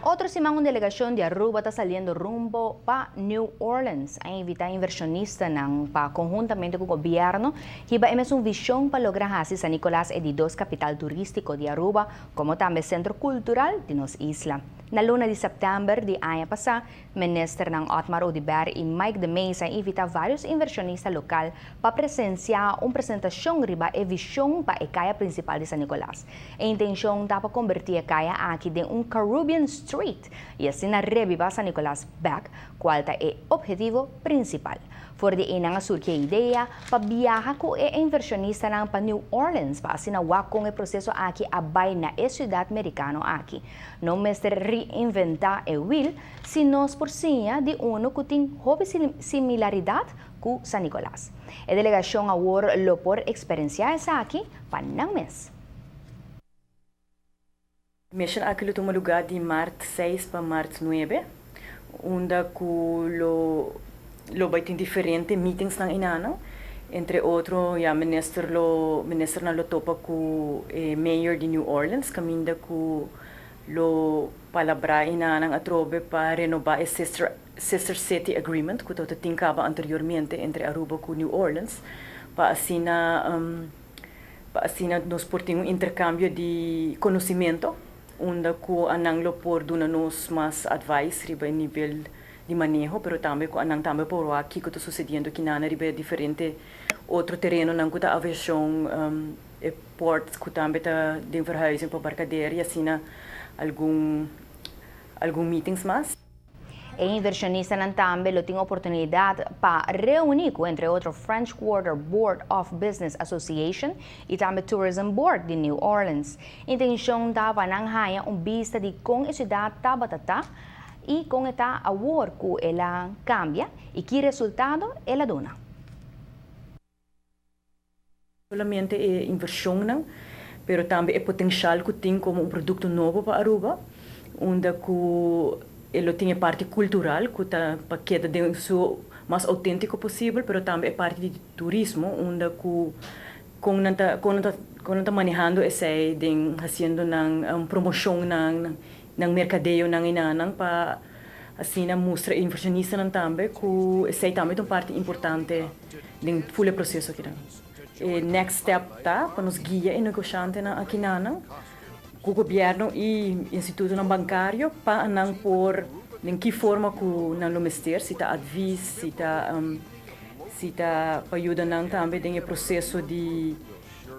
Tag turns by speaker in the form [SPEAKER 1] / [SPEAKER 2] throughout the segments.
[SPEAKER 1] Otro siman un delegacion di Aruba ta saliendo rumbo pa New Orleans. A invita inversionistanan pa conhuntamente cu gobierno hiba e mesun vision pa logra haci San Nicolas e di dos capital turistico di Aruba como tambe centro cultural di nos isla. Na luna di september di aña pasa, Ministernan Otmar Oduber y Mike de Meza a invita varios inversionista local pa presencia un presentacion riba e vision pa e caya principal di San Nicolas. E intencion ta pa conberti e caya aki den un Carubbian Street y asina rebiba San Nicolas bek, cual ta e obhetivo principal. For di einan a surgi e idea pa biaha cu e inversionistanan pa New Orleans pa asina wak con e proceso aki a bay na e ciudad Mericano aki. No mester reinventá e wiel si nos por siña di unu ku tin hopi similaridat ku San Nicolas. E delegashon awor lo por eksperensiá esaki pa nan mes.
[SPEAKER 2] Mission aki lo tuma lugá di mart seis pa mart nuebe, unda ku lo lo bai tin diferente meetingsnan enanan. Entre otro ya minister lo ministernan lo topa ku e mayor di New Orleans kaminda ku lo palabrá enanan atrobe pa renobá e sister sister city agreement ku tabata tin kaba anteriormente entre Aruba ku New Orleans pa asina pa asina nos por tin un interkambio di konosimento unda ku anan lo por duna nos mas advice riba e nivel di maneho, pero tambe cu anan tambe por wak kico ta sucediendo kinana riba e diferente otro terenonan cu ta aviacion, e port cu tambe ta den verhuizing pa Barcadera y asina algun algun meetings mas.
[SPEAKER 1] E inversionistanan tambe lo tin oportunidad pa reuni cu entre otro French Quarter Board of Business Association y tambe Tourism Board di New Orleans. Intencion ta pa nan haya un bista di con e ciudad tabata ta I kon e ta awor ku el a kambia i ki resultado el a duna?
[SPEAKER 2] Solamente e inversionnan, pero tambe e potencial cu tin como un producto nobo pa Aruba, unda cu e lo tin e parti cultural cu ta pa keda den su mas autentico posibel, pero tambe e parti di turismo unda cu con nan ta con nan ta con nan ta manehando esey den haciendo nan promocionnan, Nan merkadeonan i nannan pa asina mustra e inversionistanan tambe ku esei tambe ta un parti importante den ful e proseso akinan. E next step ta pa nos guia e negoshantenan akinannan ku gobièrnu i institutonan bankario pa nan por den ki forma ku nan lo mester, si ta advis, si ta si ta pa yuda nan tambe den e proseso di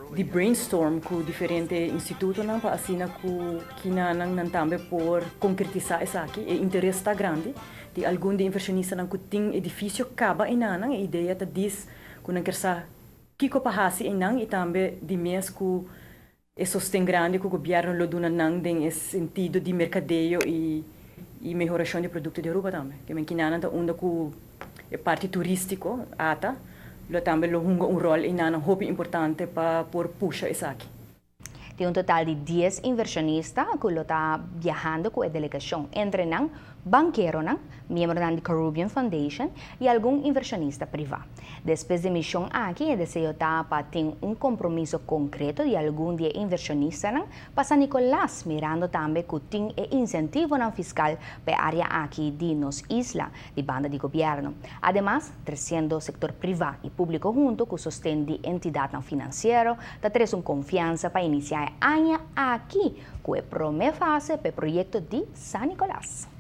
[SPEAKER 2] di brainstorm ku diferente institutonan pa asina ku kinanan nan tambe por konkretisá esaki. E interes ta grandi di algun di invershonistanan ku tin edifisio kaba enanan. E idea ta dis ku nan ker sa kiko pa hasi einan i tambe di mes ku e sosten grandi ku gobièrnu lo duna nan den e sentido di merkadeo i i mehorashon di produkto di Aruba tambe. Ke men kinanan ta unda ku e parti turístiko, ata, lo tambe lo hunga un ròl einan hopi importante pa por pusha esaki.
[SPEAKER 1] Tin un total di dies invershonista ku lo ta biahando ku e delegashon, entre nan bankeronan, miembronan di Carubbian Foundation i algun invershonista privá. Despues di e mishon aki e deseo ta pa tin un kompromiso konkreto di algun di e invershonistanan pa San Nicolas, mirando tambe ku tin e insentivonan fiskal pa e área aki di nos isla di banda di gobièrnu. Ademas, tresiendo sektor privá i públiko huntu ku sosten di entidatnan finansiero ta trese un konfiansa pa inisiá e aña aki ku e promé fase pa e proyekto di San Nicolas.